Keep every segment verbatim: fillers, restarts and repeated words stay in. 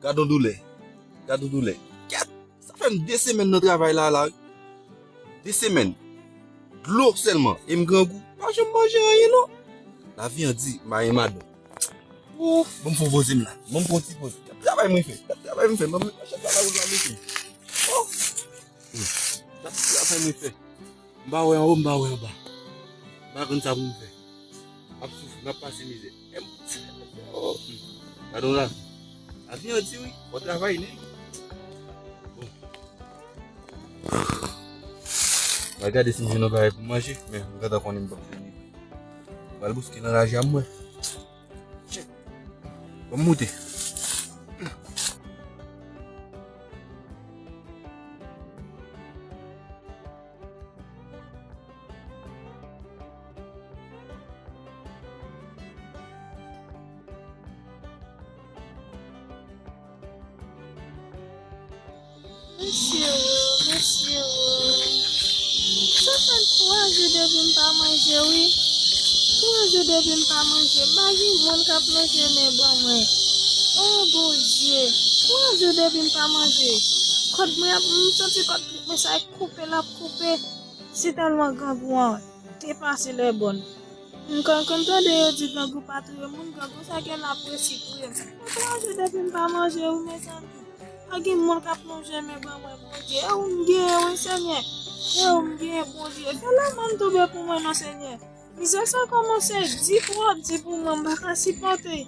Gad on doulè. Gad on doulè. Kèt! Sa fè m de semèn nan travay la, la, wi. De semèn. Dlo sèlman. E m grangou. Pa janm manje anyen, non. Lavi an di, mayen madan. Ouf, bon, m fè poze m la. Bon, m pran ti poz. Gad travay mwen fè. Gad travay mwen fè. Mwen, mwen, chèf la, la, la, la, la. Oh. Hmm. Gad travay mwen fè. M pa wè anwo, m pa wè anba. M pa konn sa pou m fè. M ap soufri, m ap pase mizè. E m, oh, hmm. Gad on la. Lavi an di wi, fò travay, nèg. Bon. M al gade si m jwenn yon bagay pou m manje, men m gentan konnen m p ap jwenn li. M al bouske nan raje a m wè. Shit. Ban m moute. Mesye o, mesye o. Sa fè twa jou depi m pa manje, wi. Twa jou depi m pa manje. M pa gen moun k ap lonje men ban mwen. O Bondye. Twa jou depi m pa manje. Kòd mwen ap, m santi kòd mwen sa ap koupe, l ap koupe. Si tèlman grangou an depase lè bòn. M konn, konn tande yo di grangou pa touye moun, grangou sa gen la presi touye m. Sa fè twa jou depi m pa manje, wi, mezanmi. Pa gen moun k ap lonje men ban mwen, Bondye. E ou m genyen, wi, Senyè. E ou m genyen, Bondye. Fè lanmen tonbe pou mwen, non, Senyè. Mizè sa kòmanse di twò di pou mwen, m pa ka sipòte.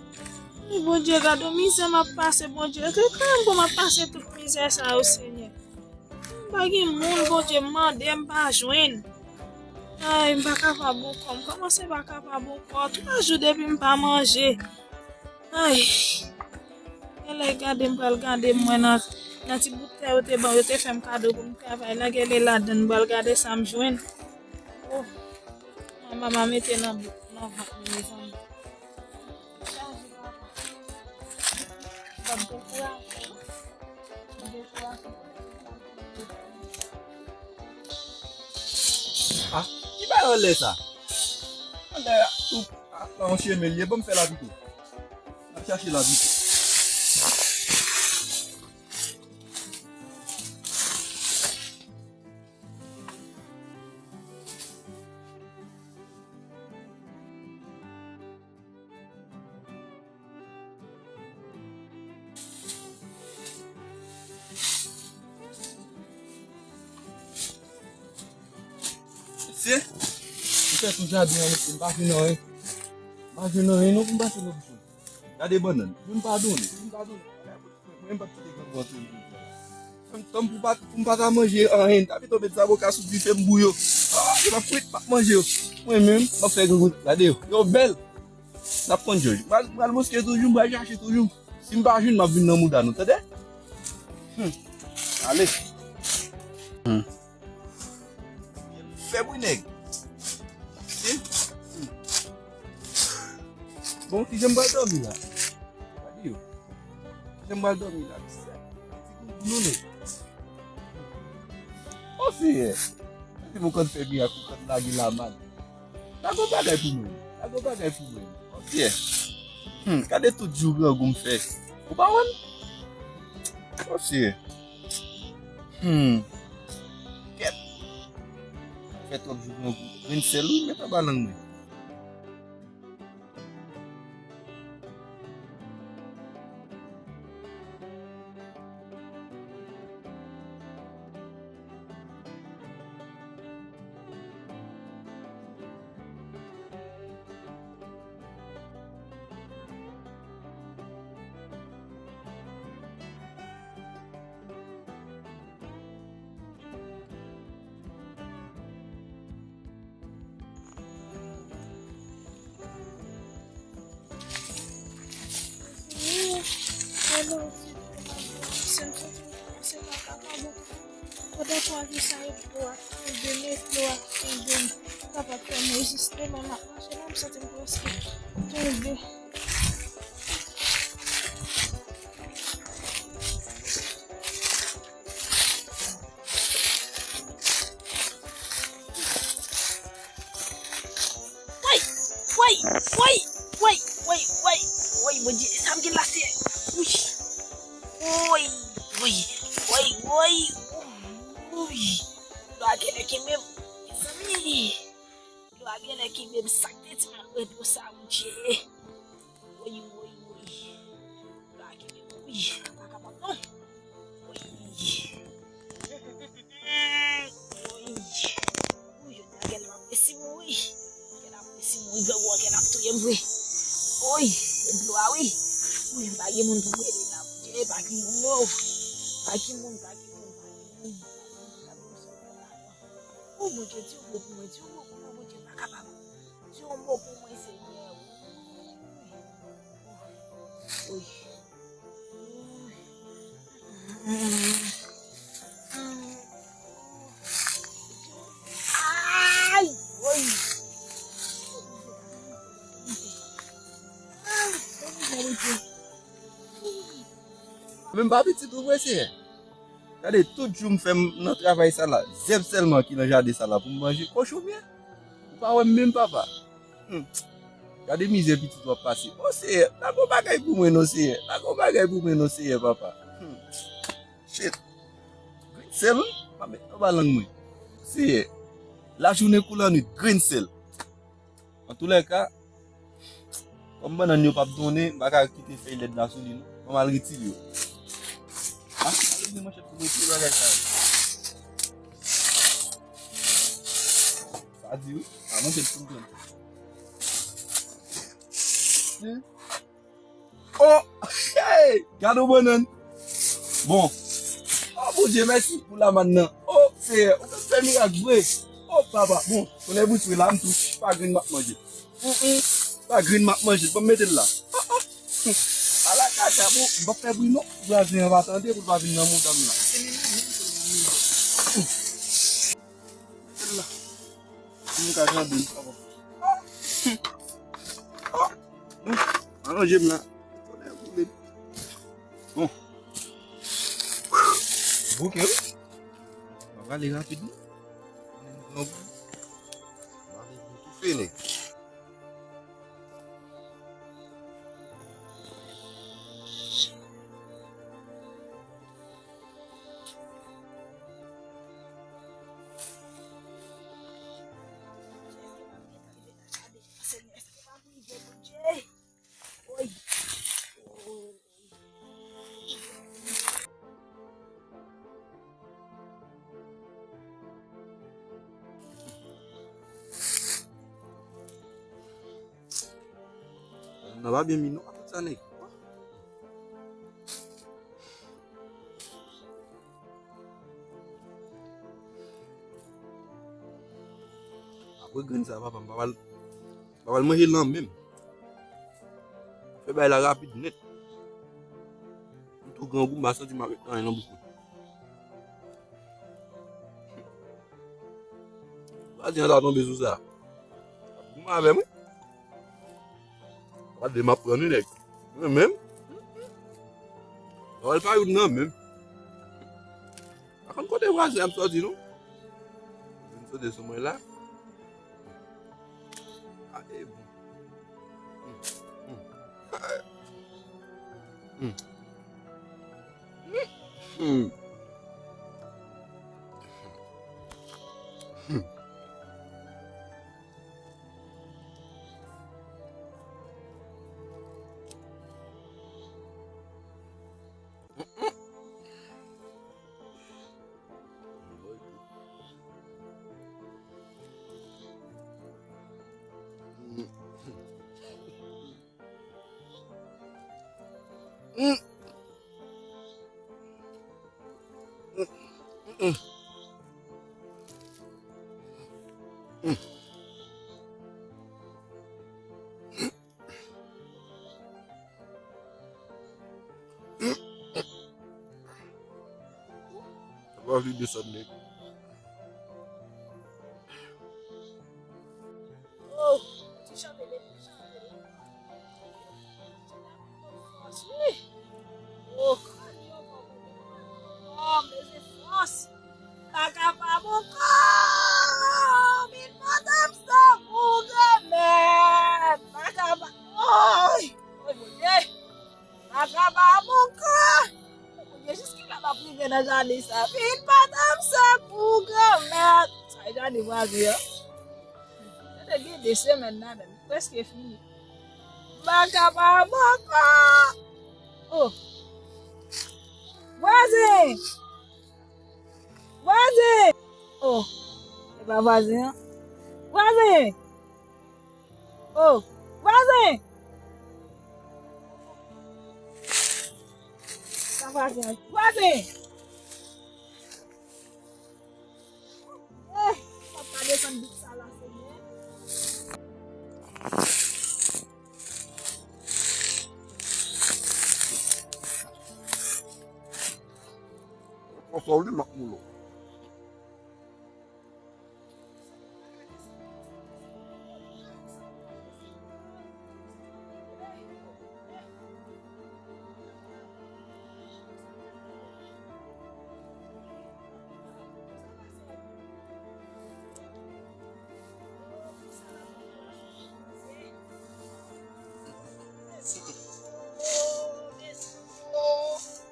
Wi, Bondye, gade mizè m ap pase, Bondye. Rekreye m pou m ap pase tout mizè sa yo, Senyè. M pa gen moun, Bondye, m mande, m pa jwenn. Ay, m pa kapab ankò. M kòmanse pa kapab ankò. Twa jou depi m pa manje. Ay. Genlè gade, m pral gade, m wè nan, nan ti bout tè yo te ban, yo te fè m kado pou m travay la. Genlè ladan, m pral gade sa m jwenn. Oh. Manman m a mete nan, nan vant mwen, mezanmi. Chaje papa. Gad dekourajman. Dekourajman. Ah, ki bay anlè sa? Anlè a, tou, a, pa yon chemen l ye, ban m fè la pito. N ap chache la pito. Mesye, m fè tou jaden an, mesye, m pa jwenn anyen. M pa jwenn anyen non pou m pase lòt jou. Gade bannann, youn pa donnen, youn pa donnen. Mwen menm m p ap kite grangou an touye m jodi a. Menm tan pou pa, pou m pa ta manje anyen, ta pito met zaboka sou dife m bouyi yo. Ah, se p ap frit, m ap manje yo. Mwen menm, m ap fè grangou, gade yo, yo bèl. N ap konn jòj. M pral, m pral bouske toujou, m pral chache toujou. Si m pa jwenn, m ap vin nan mouda nou, tande? Hmm. Ale. Hmm. Fè bri nèg. Si? Hmm. Bon, kijan m pral dòmi la? Gade yo. Kijan m pral dòmi la, mesye? Ti gougoun nou nèg. O Senyè. Mwen di pou konn fè byen ak ou konn lage laman. Lage yon bagay pou mwen. Lage yon bagay pou mwen. O Senyè. Hmm, gade tout jou grangou m fè. Ou pa wè m? O Senyè. Hmm. Kèt. Fè twòp jou grangou. Grenn sèl wi, met anba lang mwen. Pandan twa jou sa yo, dlo a kenbe m, dlo a kenbe m. M pa kapab fè m reziste, men m ap mache la, m santi m prèske tonbe. Woy! Woy! Woy! Woy! Woy! Woy! Woy! Bondye, sa m gen la, se, wi. Woy, woy, woy, woy, woy. Dlo a genlè kenbe m, mezanmi. Dlo a genlè kenbe m, sa k te di m al bwè dlo sa, Bondye. Woy, woy, woy. Dlo a kenbe m, woy. M pa kapab non. Woy. Woy. Woy, jodi a kè l ap resi mouri. Kè l ap resi mouri, grangou an kè l ap touye m vre. Woy, dlo a wi. Woy, m pa gen moun pou m rele la, Bondye, pa gen moun non. Pa gen moun, pa gen moun, pa gen moun, pa gen moun, pa gen moun. O Bondye, di yon mo pou mwen, di yon mo pou mwen, Bondye, m pa kapab. Di yon mo pou mwen, Senyè. Woy. Woy. Ay! Woy! Menm pa pitit ou vre, Senyè. Gade, tout jou m fè m nan travay sa la. Zèb sèlman ki nan jaden sa la pou m manje. Kochon byen. Ou pa wè m menm, papa. Hmm. Gade mizè pitit w ap pase. O Seyè, pa gon bagay pou mwen non, Seyè. Pa gon bagay pou mwen non, Seyè, papa. Hmm. Shit. Grenn sèl, wi. Pa met nan ba lang mwen. Seyè. Lajounen kou lannwit, grenn sèl. Antoulèka, kòm bannann yo p ap donnen, m pa ka kite fèy lèd la sou li, non. Ban m al retire yo. Ah, ale gen manchèt pou m retire bagay sa yo. Sa di wi. Ah, manchèt pou m pran. Hmm. Oh, hey, gade yon bannann. Bon. Oh, Bondye, mèsi pou lamann nan. Oh, Seyè, ou konn fè mirak vre. Oh, papa, bon, kounye a bout la, m tou, pa grenn m ap manje. Mm, mm. Pa grenn m ap manje, ban m mete l la. Oh, oh. Hmm. Ala kaka, bon, m p ap fè bri non. Vwazen an pa tande pou l pa vin nan mouda m la. Mete l la. Pou nou ka janbe l, papa. Alonje m la. Bon. Bouke wi. Mwen prale rapid wi. Mwen prale bouke fini. Nan pa byen mi non, tout sa nèg. Apre grenn sa, papa, m pa pral, m pa pral manje l nan menm. Fè bagay la rapid nèt. M tou grangou, m pa santi m avèk anyen nan bouch mwen. Vwazen an ta tonbe sou sa. Ap goumen avè m wi. Gade m ap pran wi nèg. Mwen menm. Pawòl pa youn nan menm. Pa konn kote vwazen ap sòti non. Vin sote sou mwen la. Ah, e bon. Hmm. Hmm. Hmm. Hmm. Sa pa vle desann nèg. Oh, ti chante, bebe, chante. Fòs, wi. Oh, oh, mezye fòs. Kaka pa bon kò. Min madam sa pou granmèt. Kaka pa, oy, oy, Bondye. Kaka pa bon kò. Ane sa vin pa t ap sa pou granmèt. Sa e gade vwazen an. Sa te gen de semèn ladan l, li prèske fini. Baka pa baka. Oh. Vwazen! Vwazen! Oh. E pa vwazen an. Vwazen! Oh. Vwazen! Sa vwazen an. Vwazen! Eh, m ap ka desann bouk sa la, Senyè. Konsa w li m ap moulo.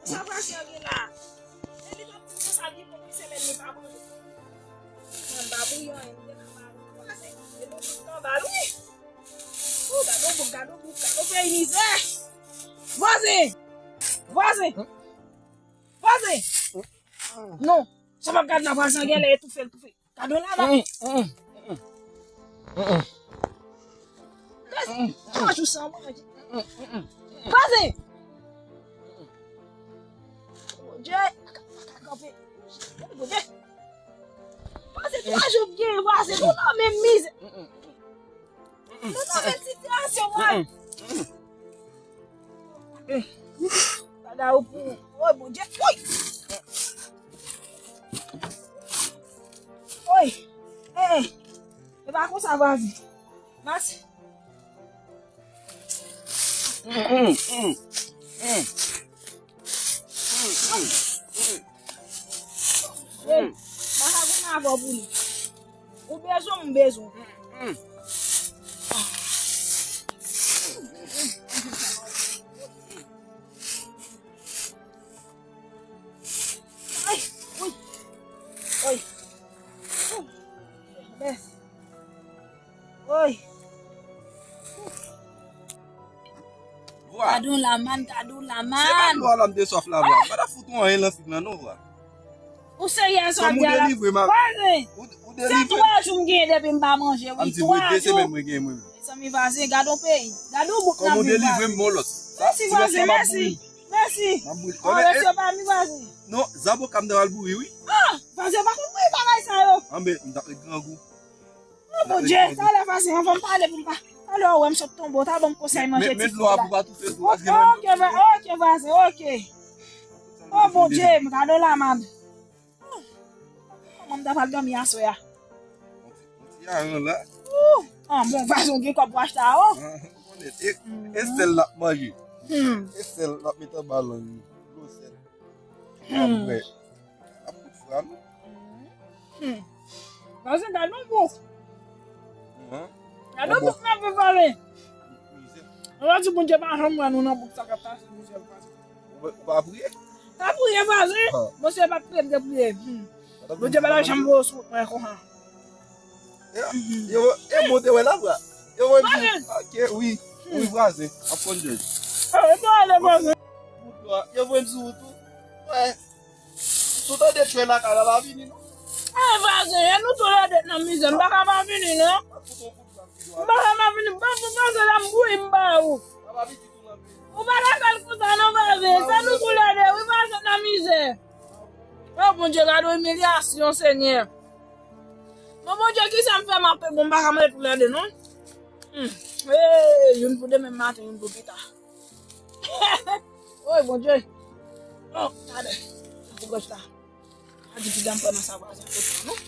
Sa pase anyen la. E li pa konn sa li pou ki semèn li pa manje. Mwen pa bouyon, e li te nan mari. E nou tout nan bal, wi. Ou gade yon bouk, gade yon bouk, gade yon peyi mizè. Vwazen! Vwazen! Vwazen! Non, sa p ap gade la, vwazen an genlè etoufe l toufe. Gade yon laba. Twa jou san manje. Vwazen! Bondye, pa ka, pa ka kanpe. Bondye. Pase twa jou gen vwazen, nou nan menm mizè. Nou nan menm sitiyasyon, vwazen. Gade ou pou, oh, Bondye. Woy! Woy! Eh, eh. E pa konsa, vwazen. Mas. Hey, m pa ka konn avè w pou li. Ou bezwen m, m bezwen w. Ay, wi. Oy. Bèf. Oy. Vwa. Gade yon lamann, gade yon lamann. Se pa dlo a la m te swaf la, vwa. M pa ta fout ou anyen nan fig lan, non, vwa. Ou serye sa w ap di a la? Vwazen! Ou, ou delivre m. Se twa jou m genyen depi m pa manje, wi. Twa jou. Mezanmi, vwazen, gade yon peyi. Gade yon bouk n ap viv, vwazen. Mèsi, vwazen, mèsi. Mèsi. An, mesye pa mi, vwazen. Non, zaboka m ta pral bouri, wi. Ah, vwazen, pa konn bouri bagay sa yo. Anben, m t ap ret grangou. Oh, Bondye, talè vwazen, anvan m pale pou m pa. Talè w wè m sot tonbe, w ta ban m konsèy manje ti fi la. Men dlo a pou pa toufe tou, paske... Ok, vwa-, ok, vwazen, ok. Oh, Bondye, m gade w la, mad. Kòman m ta pral dòmi aswè a? Yon ti, yon ti yaran la. Ou! Ah, bon, vwazen, w gen kòb pou achte a, oh. Ah, ou konnen, e, e sèl l ap manje. Hmm. E sèl l ap met anba lang li. Dlo sèl. Hmm. Apre, ap kout fwa, non? Hmm. Vwazen, gade yon bouk. Gade yon bouk n ap viv, vwazen. Mizè. Ou pa di Bondye pa janm wè nou nan bouk sa k ap pase, mizè, vwazen. Ou pa, ou pa priye? Pa priye, vwazen. Ah. Bondye pa priye, m te priye. Hmm. Bondye pa t ap janm voye sou mwen konsa. E, yo, e bon te wè la, vwa. Yo voye m di, ok, wi, wi, vwazen, ap konn jòj. Ah, e pa ale, vwazen. Yo voye m di ou tou. Wè. Tou tande tchwen lakay la pa vini, non. Eh, vwazen, e nou tou lè de nan mizè, m pa ka pa vini, non. M pa ka pa vini, m pa pou vwazen la, m bouyi, m ba ou. Ou pa ta fè l konsa non, vwazen. Se nou tou lè de, wi, vwazen nan mizè. Oh, Bondye, gade yon imilyasyon, Senyè. Bon, Bondye, kisa m fè m ap bon, m pa ka manje tou lè de, non? Hmm. Hey, youn pou demen maten, youn pou pita. Woy, Bondye. Oh, gade. Pou gòj la. A di piga m pran nan sa vwazen kot la, non?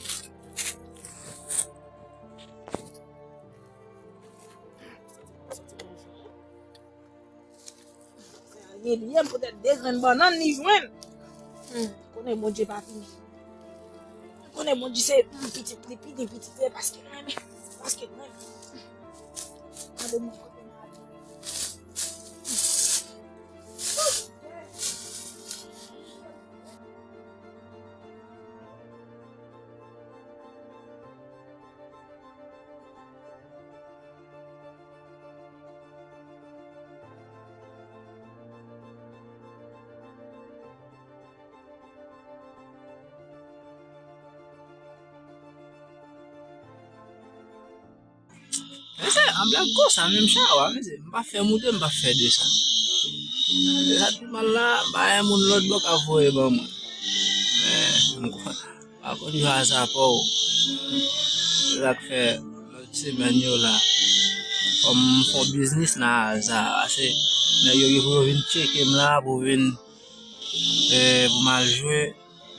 Li, li, poutèt de grenn bannann li jwenn. Hmm, konnen Bondye pa fini. Konnen Bondye se, hmm, pitit li, pitit, pitit li, paske nou renmen, paske nou renmen. Gade moun kote m ale. An blag konsa, menm chawa, mesye, m pa fè moute, m pa fè desann. E sa k pi mal la, m pa gen moun lòt bò k ap voye ban mwen. Men, m kwa-, pa konn yo aza pa w. Se sa k fè lòt semèn yo la, kòm m fè yon biznis nan aza, se nèg yo gen pou yo vin tcheke m la, pou vin, eh, pou m al jwe.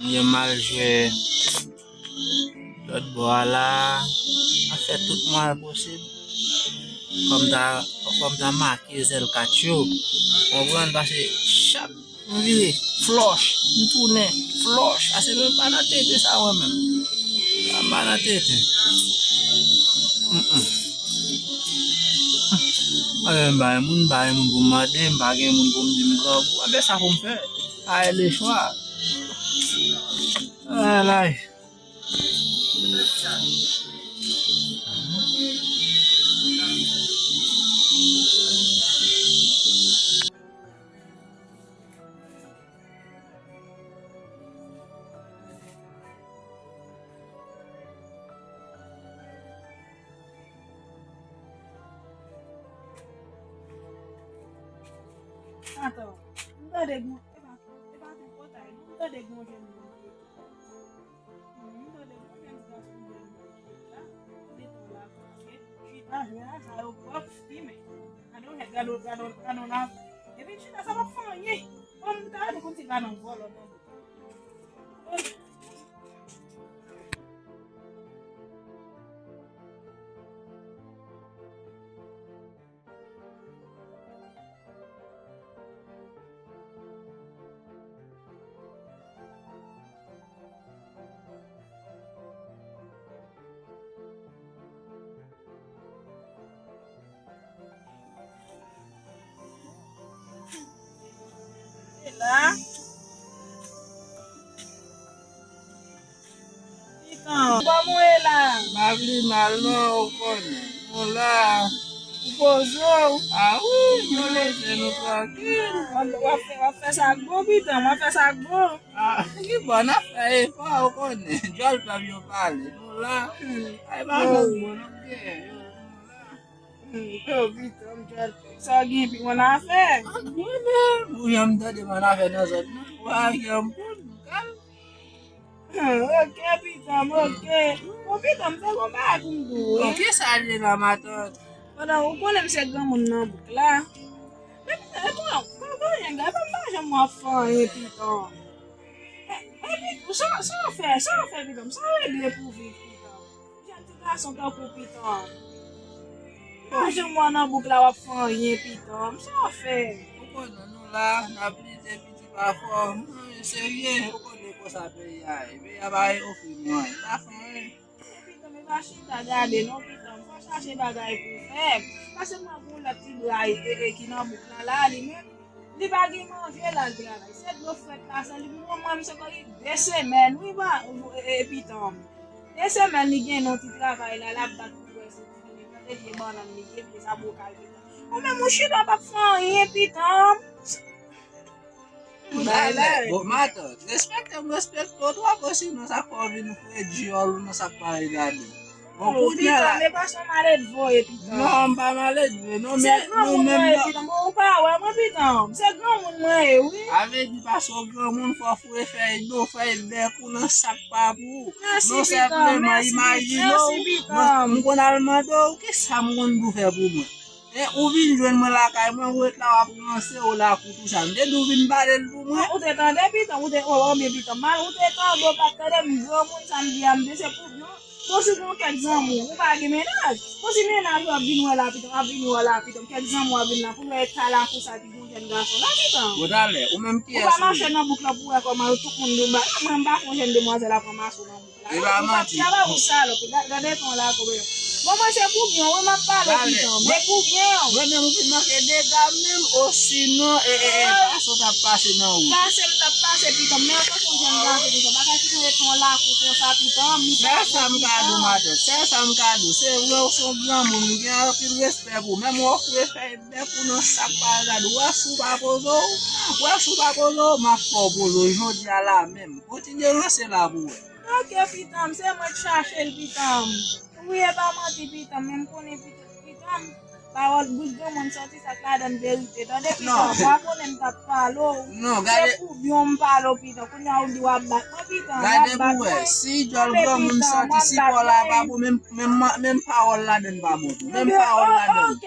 M gen m al jwe lòt bò a la. M ap fè tout mwayen posib. Fò m ta, fò m ta make zèl katcho. Konprann? Pase chak m vire, flòch, m tounen, flòch. Ase menm pa nan tete sa mwen menm. Sa m pa nan tete. Mm, mm. Mwen menm, m pa gen moun, m pa gen moun pou m mande, m pa gen moun pou m di m grangou. Anben sa pou m fè. Sa e lechwa. Alay. Atann, m tande gon, e pa, e pa tripotay, non, m tande gon jèn moun ki, m tande gon jèn gason ki la, ki te la, paske chita jwe a, sa yo pwòp, fimen. Gade yon nèg, gade, gade, gade yon la. Epi chita, sa p ap fè anyen. Bon, m ta di konn si l pa nan vòlò, non. E la. Piton, kòman w ye la? M pa pli mal non, ou konnen. Nou la. Ou poze w? A wi, nou lese nou trankil. W ap, w ap fè, w ap fè sa k bon, Piton, w ap fè sa k bon. A, ki bon, n ap fè efò, ou konnen. Djòl pèp yo pale, nou la. Ay, pa bon, bon, nou byen, yo, nou la. Hmm, yo, Piton, m tèl, sa gen pi mwen afè. Mwen menm, ou janm tande mwen afè nan zòn nan. Wa, janm pou nou, kalm. Hmm, ok, Piton, ok. Bon, Piton, m te gon bagay pou m di w, wi. Ok, sa l ye la, matant? Pandan ou konnen m se granmoun nan bouk la. Men, Piton, e mwen, pa, pa anyen, gade, m pa janm w ap fè anyen, Piton. E, e, Piton, sa, sa w fè, sa w fè, Piton, sa w regle pou viv, Piton? Jèn ti gason tankou Piton. Pa janm wè nan bouk la w ap fè anyen, Piton. Sa w fè? Ou konnen nou la, n ap lite piti pa fò. Mwen serye, ou konnen konsa peyi a ye. Peyi a pa ofri nou anyen. Pa fè anyen. Piton, men pa chita gade non, Piton. Fò w chache bagay pou w fè. Pase mwen gon lòt ti bra e, e, e, ki nan bouk la, la, li menm. Li pa gen manje, l al travay. Se dlo frèt la, se li. Mwen, mwen, m se kò li de semèn, wi, ba, e, e, Piton. De semèn li gen nan ti travay la, l ap bat pou wè si li fini plante vye bannann li, vye, vye zabokal, Piton. Ou menm, ou chita, w p ap fè anyen, Piton. Ou ta lè. Bon, matant, respekte m, respekte w twòp, osinon sa k fè w vin fredi, ou nan sa k pa regade. Bon, oh, kounye a la. Piton, men pa se yon maledve w ye, Piton. Non, m pa maledve, non, men nou menm nan. Se granmoun mwen ye, Piton. Bon, ou pa wè mwen, Piton. Se granmoun mwen ye, wi. A vle di, pase w granmoun, fò w foure fèy do, fèy bèk ou nan sa k pa pou ou. Mèsi, Piton. Non, senpleman, imajine w, mwen, m konn al mande w, kisa m konn pou fè pou mwen? E, ou vin jwenn mwen lakay mwen, ou ret la, w ap ranse, ou lakou, tou sa. M te di w vin pale l pou mwen. Ou te tande, Piton, ou te, oh, oh, men Piton, mal, ou te tande, ou pa t tande, m granmoun, sa m di a, m di, se pou byen. Bon, si gen kèk zanmi w, ou pa gen mennaj. Bon, si mennaj ou ap vin wè la, Piton, ap vin wè la, Piton, kèk zanmi w ap vin la, pou wè eta lakou sa ki gen yon jèn gason la, Piton. Bon, talè, ou menm kiyès ou ye? Ou pa mache nan bouk la pou wè kòman tout moun vin ba. Mwen, m pa fè yon jèn demwazèl ap ranmase w nan bouk la. E pa manti. Ou pa travay, ou salòp. Ga-, gade ton la, kòman. Bon, mwen se pou byen, wi, m ap pale, Piton. Mwen pou byen. Mwen menm, ou vin manke dega menm, osinon, e, e, e, pase w t ap pase nan wout. Pase m t ap pase, Piton. Men antanke yon jèn gason, Piton, bagay ki konn ret yon lakou konsa, Piton. Sèl sa m ka di w, matant. Sèl sa m ka di w. Se vre, ou se yon granmoun, m gen anpil respè pou ou. Men m ofri fèy bèk ou nan sa k pa gad. Ou wè si w pa poze w. Ou wè si w pa poze w, m ap fè w poze w. Jodi a la menm. Kontinye ranse la pou wè. Ok, Piton, se mwen k chache l, Piton. Wi, e pa manti, Pitan, men m konnen Pitan, Pitan, pawòl bouch granmoun sòti, sa k ladan l verite. Tande, Pitan, w ap konnen m t ap pale w. Se pou byen w m pale w, Pitan. Kounye a ou di w ap bat mwen, Pitan, w ap bat mwen. Si djòl granmoun sòti, si kò la pa bon, menm, menm, menm pawòl ladan l pa bon tou. Menm pawòl ladan l. Ou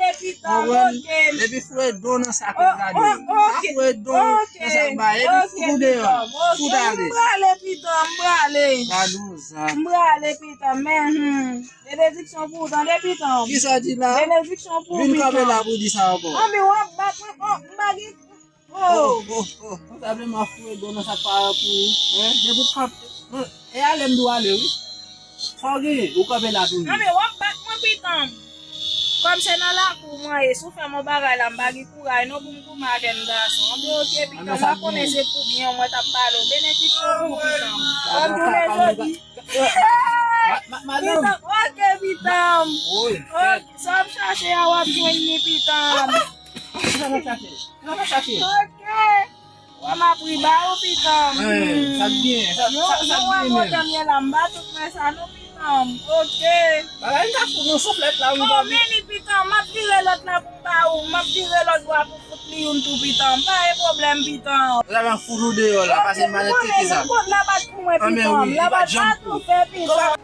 konprann? Depi foure do nan sa k ladan l. Pa foure do nan sa k ba, epi fout ou deyò. Fout ale. M prale, Pitan, m prale. Gad yon zak. M prale, Pitan, men, hmm. Benediksyon pou ou, tande, Pitan. Kisa w di la? Benediksyon pou ou, Pitan. Vin kanpe la pou di sa ankò. Anben, w ap bat mwen, oh, m pa gen, oh. Oh, oh, oh. Konsa vle m ap foure do nan sa k pa pou ou. Hein? Depi w kanpe, non, e ale m di w ale, wi. Sa w genyen, ou kanpe la tounen. Anben, w ap bat mwen, Pitan. Kòm se nan lakou mwen ye, si w fè m yon bagay la, m pa gen kouraj non pou m goumen ak jèn gason. Anben, oke, Pitan, w ap konnen se pou byen w mwen t ap pale w. Benediksyon pou ou, Pitan. W ap tounen jodi. Ma-, ma-, madanm. Pitan, oke, Pitan. Wi. Oke, sa w ap chache a, w ap jwenn li, Pitan. Kisa w ap chache? Kisa w ap chache? Oke. Wè m ap ri ba ou, Pitan. Sa k genyen? Sa, sa, sa k genyen menm? Yon modèl ye la, m pa tout wè sa non, Pitan. Oke. Bagay sa fou, nou souflèt la, wi, papi. Konbyen li, Pitan? M ap vire lòt la pou m ba ou. M ap vire lòt bò a pou fout li youn tou, Pitan. Pa gen pwoblèm, Pitan. Sa va fout ou deyò la, pase malèt tete sa. Konbyen la bat pou mwen, Pitan. Anben wi, li pa janm tou. Fè, Pitan.